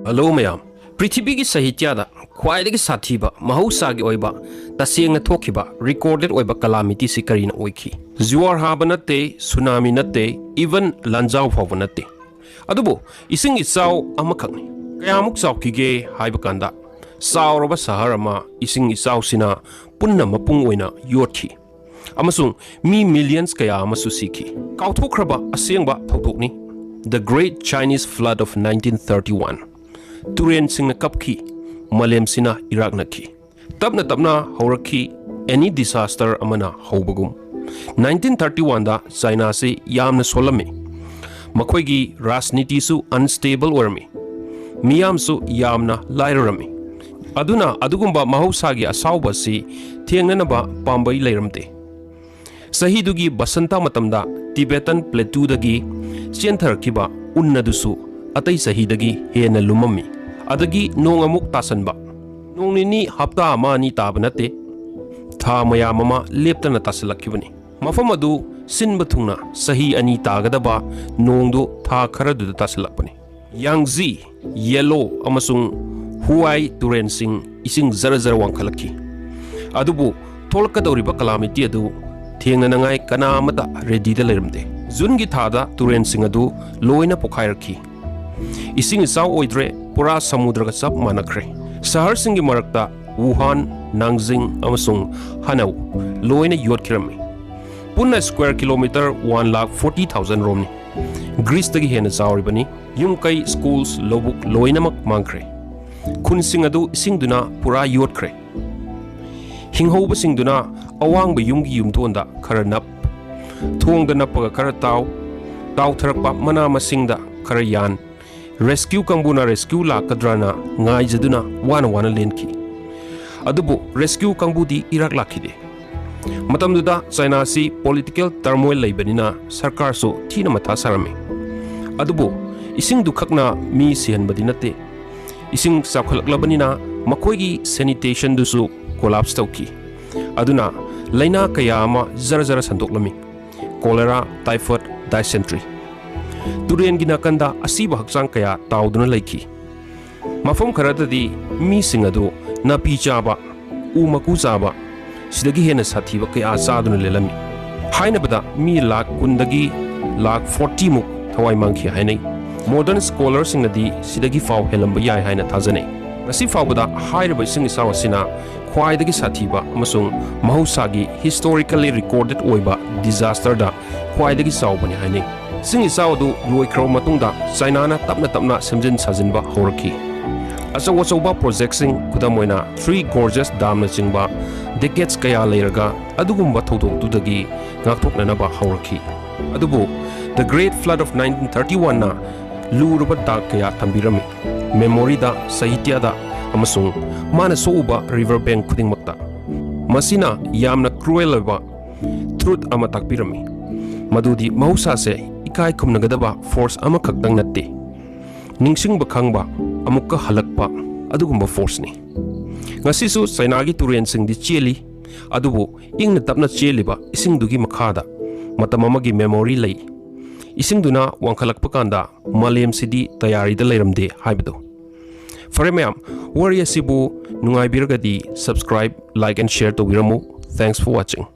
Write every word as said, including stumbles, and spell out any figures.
Hello ꯃꯌꯥꯝ꯫ ꯄ꯭ꯔꯤꯊꯤꯕꯤꯒꯤ ꯁꯥꯍꯤꯇ꯭ꯌꯥꯗ ꯈ꯭ꯋꯥꯏꯗꯒꯤ ꯁꯥꯊꯤꯕ ꯃꯍꯧꯁꯥꯒꯤ ꯑꯣꯏꯕ ꯇꯁꯦꯡꯅ ꯊꯣꯛꯈꯤꯕ recorded ꯑꯣꯏꯕ calamityꯁꯤ ꯀꯔꯤꯅ ꯑꯣꯏꯈꯤ? ꯖꯨꯋꯥꯔ ꯍꯥꯕ ꯅꯠꯇꯦ, ꯁꯨꯅꯥꯃꯤ ꯅꯠꯇꯦ, even ꯂꯥꯟꯖꯥꯎ ꯐꯥꯎꯕ ꯅꯠꯇꯦ꯫ ꯑꯗꯨꯕꯨ ꯏꯁꯤꯡ ꯏꯆꯥꯎ ꯑꯃꯈꯛꯅꯤ꯫ ꯀꯌꯥꯃꯨꯛ ꯆꯥꯎꯈꯤꯒꯦ ꯍꯥꯏꯕ ꯀꯥꯟꯗ, ꯆꯥꯎꯔꯕ ꯁꯍꯔ ꯑꯃ ꯏꯁꯤꯡ ꯏꯆꯥꯎꯁꯤꯅ ꯄꯨꯟꯅ ꯃꯄꯨꯡ ꯑꯣꯏꯅ ꯌꯣꯠꯈꯤ꯫ ꯑꯃꯁꯨꯡ ꯃꯤ millions ꯀꯌꯥ ꯑꯃꯁꯨ ꯁꯤꯈꯤ꯫ ꯀꯥꯎꯊꯣꯛꯈ꯭ꯔꯕ ꯑꯁꯦꯡꯕ ꯊꯧꯗꯣꯛꯅꯤ, The Great Chinese Flood of nineteen thirty-one꯫ ꯇꯨꯔꯦꯟꯁꯤꯡꯅ ꯀꯞꯈꯤ, ꯃꯥꯂꯦꯝꯁꯤꯅ ꯏꯔꯥꯛꯅꯈꯤ꯫ ꯇꯞꯅ ꯇꯞꯅ ꯍꯧꯔꯛꯈꯤ, any disaster ꯑꯃꯅ ꯍꯧꯕꯒꯨꯝ꯫ Nineteen thirty-oneꯗ ꯆꯥꯏꯅꯥꯁꯤ ꯌꯥꯝꯅ ꯁꯣꯜꯂꯝꯃꯤ꯫ ꯃꯈꯣꯏꯒꯤ ꯔꯥꯖꯅꯤꯇꯤꯁꯨ unstable ꯑꯣꯏꯔꯝꯃꯤ꯫ ꯃꯤꯌꯥꯝꯁꯨ ꯌꯥꯝꯅ ꯂꯥꯏꯔꯔꯝꯃꯤ꯫ ꯑꯗꯨꯅ ꯑꯗꯨꯒꯨꯝꯕ ꯃꯍꯧꯁꯥꯒꯤ ꯑꯁꯥꯎꯕ ꯑꯁꯤ ꯊꯦꯡꯅꯅꯕ ꯄꯥꯝꯕꯩ ꯂꯩꯔꯝꯗꯦ꯫ ꯆꯍꯤꯗꯨꯒꯤ ꯕꯁꯟꯇ ꯃꯇꯝꯗ Tibetan Plateauꯗꯒꯤ ꯆꯦꯟꯊꯔꯛꯈꯤꯕ ꯎꯟ ꯑꯗꯨꯁꯨ ꯑꯇꯩ ꯆꯍꯤꯗꯒꯤ ꯍꯦꯟꯅ ꯂꯨꯝꯃꯝꯃꯤ꯫ ꯑꯗꯒꯤ ꯅꯣꯡ ꯑꯃꯨꯛ ꯇꯥꯁꯟꯕ꯫ ꯅꯣꯡ ꯅꯤꯅꯤ, ꯍꯞꯇꯥ ꯑꯃ ꯑꯅꯤ ꯇꯥꯕ ꯅꯠꯇꯦ, ꯊꯥ ꯃꯌꯥꯝ ꯑꯃ ꯂꯦꯞꯇꯅ ꯇꯥꯁꯜꯂꯛꯈꯤꯕꯅꯤ꯫ ꯃꯐꯝ ꯑꯗꯨ ꯁꯤꯟꯕ ꯊꯨꯡꯅ ꯆꯍꯤ ꯑꯅꯤ ꯇꯥꯒꯗꯕ ꯅꯣꯡꯗꯨ ꯊꯥ ꯈꯔꯗꯨꯗ ꯇꯥꯁꯜꯂꯛꯄꯅꯤ꯫ ꯌꯥꯡꯖꯤ, ꯌꯦꯂꯣ ꯑꯃꯁꯨꯡ ꯍꯨꯋꯥꯏ ꯇꯨꯔꯦꯟꯁꯤꯡ ꯏꯁꯤꯡ ꯖꯔ ꯖꯔ ꯋꯥꯡꯈꯠꯂꯛꯈꯤ꯫ ꯑꯗꯨꯕꯨ ꯊꯣꯛꯂꯛꯀꯗꯧꯔꯤꯕ calamity ꯑꯗꯨ ꯊꯦꯡꯅꯅꯉꯥꯏ ꯀꯅꯥ ꯑꯃꯠꯇ readyꯗ ꯂꯩꯔꯝꯗꯦ꯫ ꯖꯨꯟꯒꯤ ꯊꯥꯗ ꯇꯨꯔꯦꯟꯁꯤꯡ ꯑꯗꯨ ꯂꯣꯏꯅ ꯄꯣꯈꯥꯏꯔꯛꯈꯤ꯫ ꯏꯁꯤꯡ ꯏꯆꯥꯎ ꯑꯣꯏꯗ꯭ꯔꯦ, ꯄꯨꯔꯥ ꯁꯃꯨꯗ꯭ꯔꯒ ꯆꯞ ꯃꯥꯟꯅꯈ꯭ꯔꯦ꯫ ꯁꯍꯔꯁꯤꯡꯒꯤ ꯃꯔꯛꯇ ꯋꯨꯍꯥꯟ, ꯅꯥꯡꯖꯤꯡ ꯑꯃꯁꯨꯡ ꯍꯅꯧ ꯂꯣꯏꯅ ꯌꯣꯠꯈꯤꯔꯝꯃꯤ꯫ ꯄꯨꯟꯅ square kilometre one lakh forty thousand ꯔꯣꯝꯅꯤ꯫ ꯒ꯭ꯔꯤꯁꯇꯒꯤ ꯍꯦꯟꯅ ꯆꯥꯎꯔꯤꯕꯅꯤ꯫ ꯌꯨꯝ ꯀꯩ, schools, ꯂꯧꯕꯨꯛ ꯂꯣꯏꯅꯃꯛ ꯃꯥꯡꯈ꯭ꯔꯦ꯫ ꯈꯨꯟꯁꯤꯡ ꯑꯗꯨ ꯏꯁꯤꯡꯗꯨꯅ ꯄꯨꯔꯥ ꯌꯣꯠꯈ꯭ꯔꯦ꯫ ꯍꯤꯡꯍꯧꯕꯁꯤꯡꯗꯨꯅ ꯑꯋꯥꯡꯕ ꯌꯨꯝꯒꯤ ꯌꯨꯝꯊꯣꯟꯗ ꯈꯔ ꯅꯞ, ꯊꯣꯡꯗ ꯅꯞꯄꯒ ꯈꯔ ꯇꯥꯎ, ꯇꯥꯎꯊꯔꯛꯄ ꯃꯅꯥ ꯃꯁꯤꯡꯗ ꯈꯔ ꯌꯥꯟ, rescue ꯀꯥꯡꯕꯨꯅ rescue ꯂꯥꯛꯀꯗ꯭ꯔꯅ ꯉꯥꯏꯖꯗꯨꯅ ꯋꯥꯅ ꯋꯥꯅ ꯂꯦꯟꯈꯤ꯫ ꯑꯗꯨꯕꯨ rescue ꯀꯥꯡꯕꯨꯗꯤ ꯏꯔꯥꯛ ꯂꯥꯛꯈꯤꯗꯦ꯫ ꯃꯇꯝꯗꯨꯗ ꯆꯥꯏꯅꯥꯁꯤ political turmoil ꯂꯩꯕꯅꯤꯅ ꯁꯔꯀꯥꯔꯁꯨ ꯊꯤꯅ ꯃꯊꯥ ꯁꯥꯔꯝꯃꯤ꯫ ꯑꯗꯨꯕꯨ ꯏꯁꯤꯡꯗꯨ ꯈꯛꯅ ꯃꯤ ꯁꯤꯍꯟꯕꯗꯤ ꯅꯠꯇꯦ꯫ ꯏꯁꯤꯡ ꯆꯥꯎꯈꯠꯂꯛꯂꯕꯅꯤꯅ ꯃꯈꯣꯏꯒꯤ sanitationꯗꯨꯁꯨ collapse ꯇꯧꯈꯤ꯫ ꯑꯗꯨꯅ ꯂꯥꯏꯅꯥ ꯀꯌꯥ ꯑꯃ ꯖꯔ ꯖꯔ ꯁꯟꯗꯣꯛꯂꯝꯃꯤ꯫ Cholera, typhoid, dysentery꯫ ꯇꯨꯔꯦꯟꯒꯤ ꯅꯥꯀꯟꯗ ꯑꯁꯤꯕ ꯍꯛꯆꯥꯡ ꯀꯌꯥ ꯇꯥꯎꯗꯨꯅ ꯂꯩꯈꯤ꯫ ꯃꯐꯝ ꯈꯔꯗꯗꯤ ꯃꯤꯁꯤꯡ ꯑꯗꯨ ꯅꯥꯄꯤ ꯆꯥꯕ, ꯎ ꯃꯀꯨ ꯆꯥꯕ, ꯁꯤꯗꯒꯤ ꯍꯦꯟꯅ ꯁꯥꯊꯤꯕ ꯀꯌꯥ ꯆꯥꯗꯨꯅ ꯂꯦꯜꯂꯝꯃꯤ꯫ ꯍꯥꯏꯅꯕꯗ ꯃꯤ ꯂꯥꯈ ꯀꯨꯟꯗꯒꯤ ꯂꯥꯈ ꯐꯣꯔꯇꯤ ꯃꯨꯛ ꯊꯋꯥꯏ ꯃꯥꯡꯈꯤ ꯍꯥꯏꯅꯩ꯫ ꯃꯣꯗꯔꯟ ꯁ꯭ꯀꯣꯂꯔꯁꯤꯡꯅꯗꯤ ꯁꯤꯗꯒꯤ ꯐꯥꯎ ꯍꯦꯜꯂꯝꯕ ꯌꯥꯏ ꯍꯥꯏꯅ ꯊꯥꯖꯅꯩ꯫ ꯉꯁꯤ ꯐꯥꯎꯕꯗ ꯍꯥꯏꯔꯤꯕ ꯏꯁꯤꯡ ꯏꯆꯥꯎ ꯑꯁꯤꯅ ꯈ꯭ꯋꯥꯏꯗꯒꯤ ꯁꯥꯊꯤꯕ ꯑꯃꯁꯨꯡ ꯃꯍꯧꯁꯥꯒꯤ historically recorded ꯑꯣꯏꯕ disasterꯗ ꯈ꯭ꯋꯥꯏꯗꯒꯤ ꯆꯥꯎꯕꯅꯤ ꯍꯥꯏꯅꯩ꯫ ꯏꯁꯤꯡ ꯏꯆꯥꯎ ꯑꯗꯨ ꯂꯣꯏꯈ꯭ꯔꯕ ꯃꯇꯨꯡꯗ ꯆꯥꯏꯅꯥꯅ ꯇꯞꯅ ꯇꯞꯅ ꯁꯦꯝꯖꯤꯟ ꯁꯥꯖꯤꯟꯕ ꯍꯧꯔꯛꯈꯤ꯫ ꯑꯆꯧ ꯑꯆꯧꯕ ꯄ꯭ꯔꯣꯖꯦꯛꯁꯤꯡ, ꯈꯨꯗꯝ ꯑꯣꯏꯅ Three Gorges ꯗꯥꯝꯅꯆꯤꯡꯕ, decades ꯀꯌꯥ ꯂꯩꯔꯒ ꯑꯗꯨꯒꯨꯝꯕ ꯊꯧꯗꯣꯛꯇꯨꯗꯒꯤ ꯉꯥꯛꯊꯣꯛꯅꯅꯕ ꯍꯧꯔꯛꯈꯤ꯫ ꯑꯗꯨꯕꯨ The Great Flood of nineteen thirty-oneꯅ ꯂꯨꯔꯕ ꯗꯥꯛ ꯀꯌꯥ ꯊꯝꯕꯤꯔꯝꯃꯤ, memoryꯗ, ꯁꯥꯍꯤꯇ꯭ꯌꯗ, ꯑꯃꯁꯨꯡ ꯃꯥꯅ ꯁꯣꯛꯎꯕ river bank ꯈꯨꯗꯤꯡꯃꯛꯇ꯫ ꯃꯁꯤꯅ ꯌꯥꯝꯅ cruel ꯑꯣꯏꯕ truth ꯑꯃ ꯇꯥꯛꯄꯤꯔꯝꯃꯤ, ꯃꯗꯨꯗꯤ ꯃꯍꯧꯁꯥꯁꯦ ꯏꯀꯥꯏ ꯈꯨꯝꯅꯒꯗꯕ force ꯑꯃꯈꯛꯇꯪ ꯅꯠꯇꯦ, ꯅꯤꯡꯁꯤꯡꯕ ꯈꯪꯕ, ꯑꯃꯨꯛꯀ ꯍꯜꯂꯛꯄ ꯑꯗꯨꯒꯨꯝꯕ forceꯅꯤ꯫ ꯉꯁꯤꯁꯨ ꯆꯥꯏꯅꯥꯒꯤ ꯇꯨꯔꯦꯟꯁꯤꯡꯗꯤ ꯆꯦꯜꯂꯤ, ꯑꯗꯨꯕꯨ ꯏꯪꯅ ꯇꯞꯅ ꯆꯦꯜꯂꯤꯕ ꯏꯁꯤꯡꯗꯨꯒꯤ ꯃꯈꯥꯗ ꯃꯇꯝ ꯑꯃꯒꯤ memory ꯂꯩ꯫ ꯏꯁꯤꯡꯗꯨꯅ ꯋꯥꯡꯈꯠꯂꯛꯄ ꯀꯥꯟꯗ ꯃꯥꯂꯦꯝꯁꯤꯗꯤ ꯇꯌꯥꯔꯤꯗ ꯂꯩꯔꯝꯗꯦ ꯍꯥꯏꯕꯗꯨ꯫ ꯐꯔꯦ ꯃꯌꯥꯝ, ꯋꯥꯔꯤ ꯑꯁꯤꯕꯨ ꯅꯨꯡꯉꯥꯏꯕꯤꯔꯒꯗꯤ subscribe, like and share ꯇꯧꯕꯤꯔꯝꯃꯨ꯫ Thanks for watching.